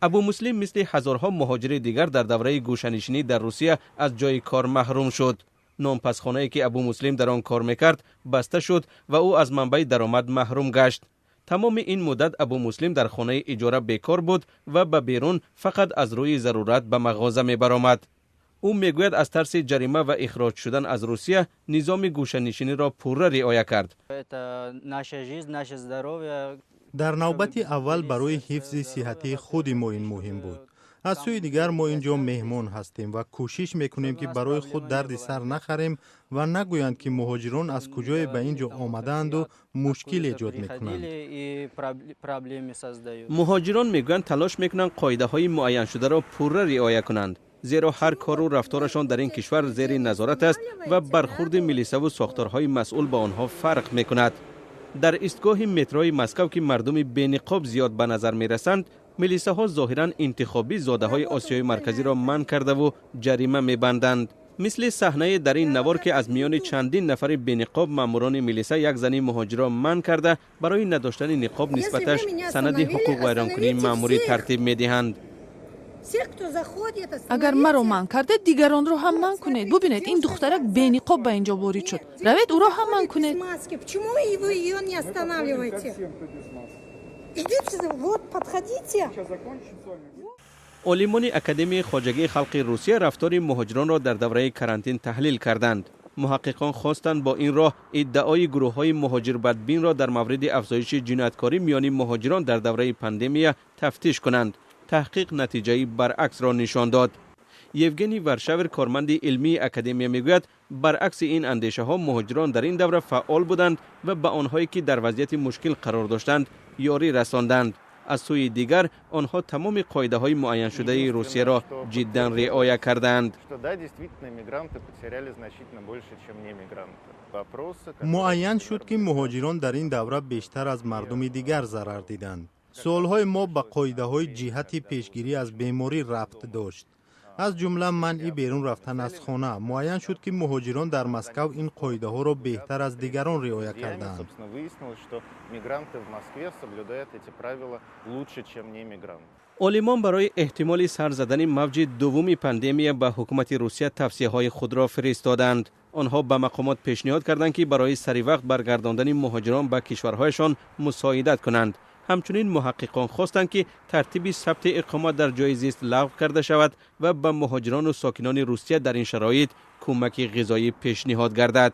Абумуслим мисли ҳазорҳо муҳоҷири дигар дар давраи гӯшанишинӣ дар Русия аз ҷои кор маҳрум шуд. Нонпазхонае, ки Абумуслим дар он кор мекард, баста шуд ва ӯ аз манбаи даромад маҳрум гашт. Тамоми ин муддат Абумуслим дар хонаи иҷора бекор буд ва ба берун фақат аз рӯи зарурат ба мағоза мебаромад. Ӯ мегӯяд, аз тарси ҷарима ва ихроҷ шудан аз Русия низоми гӯшанишиниро пурра риоя кард. Дар навбати аввал барои ҳифзи сиҳатии худи мо ин муҳим буд. Аз сӯи дигар, мо ин ҷо меҳмон ҳастем ва кӯшиш мекунем, ки барои худ дарди сар нахарем ва нагӯянд, ки муҳоҷирон аз куҷое ба ин ҷо омадаанду мушкил эҷод мекунанд. Муҳоҷирон мегӯянд, талош мекунанд қоидаҳои муайяншударо пурра риоя кунанд, зеро ҳар кору рафторашон дар ин кишвар зери назорат аст ва бархурди милисаву сохторҳои масъул ба онҳо фарқ мекунад. Дар истгоҳи метрои Москав, ки мардуми бениқоб зиёд ба назар мерасанд, милисаҳо зоҳиран интихобӣ зодаҳои Осиёи Марказиро манъ кардаву ҷарима мебанданд, мисли саҳнае дар ин навор, ки аз миёни чандин нафари бениқоб маъмурони милиса як зани муҳоҷирро манъ карда, барои надоштани ниқоб нисбаташ санади ҳуқуқвайронкунии маъмурӣ тартиб медиҳанд. Агар маро манъ кардед, дигаронро ҳам манъ кунед. Бубинед, ин духтарак бениқоб ба ин ҷо ворид шуд. Равед, ӯро ҳам манъ кунед. Почему вы ее не останавливаете? Идите, вот, подходите. Олимони Академияи хоҷагии халқи Русия рафтори муҳоҷиронро дар давраи карантин таҳлил карданд. Муҳаққиқон хостанд бо ин роҳ иддаои гурӯҳҳои муҳоҷирбадбинро дар мавриди афзоиши ҷинояткорӣ миёни муҳоҷирон дар давраи пандемия тафтиш кунанд. Таҳқиқ натиҷаи баръаксро нишон дод. Евгений Варшавер, корманди илмии академия, мегӯяд, баръакси ин андешаҳо муҳоҷирон дар ин давра фаъол буданд ва ба онҳое, ки дар вазъияти мушкил қарор доштанд, ёрӣ расонданд. Аз сӯи дигар, онҳо тамоми қоидаҳои муайяншудаи Русияро ҷиддан риоя кардаанд. Муайян шуд, ки муҳоҷирон дар ин давра бештар аз мардуми дигар зарар диданд. Суолҳои мо ба қоидаҳои ҷиҳати пешгирӣ аз беморӣ рабт дошт, аз ҷумла манъи берун рафтан аз хона. Муайян шуд, ки муҳоҷирон дар Москав ин қоидаҳоро беҳтар аз дигарон риоя кардаанд. Олимон барои эҳтимоли сар задани мавҷи дуввуми пандемия ба ҳукумати Русия тавсияҳои худро фиристоданд. Онҳо ба мақомот пешниҳод карданд, ки барои саривақт баргардондани муҳоҷирон ба кишварҳояшон мусоидат кунанд. Ҳамчунин муҳаққиқон хостанд, ки тартиби сабти иқомат дар ҷои зист лағв карда шавад ва ба муҳоҷирону сокинони Русия дар ин шароит кӯмаки ғизоӣ пешниҳод гардад.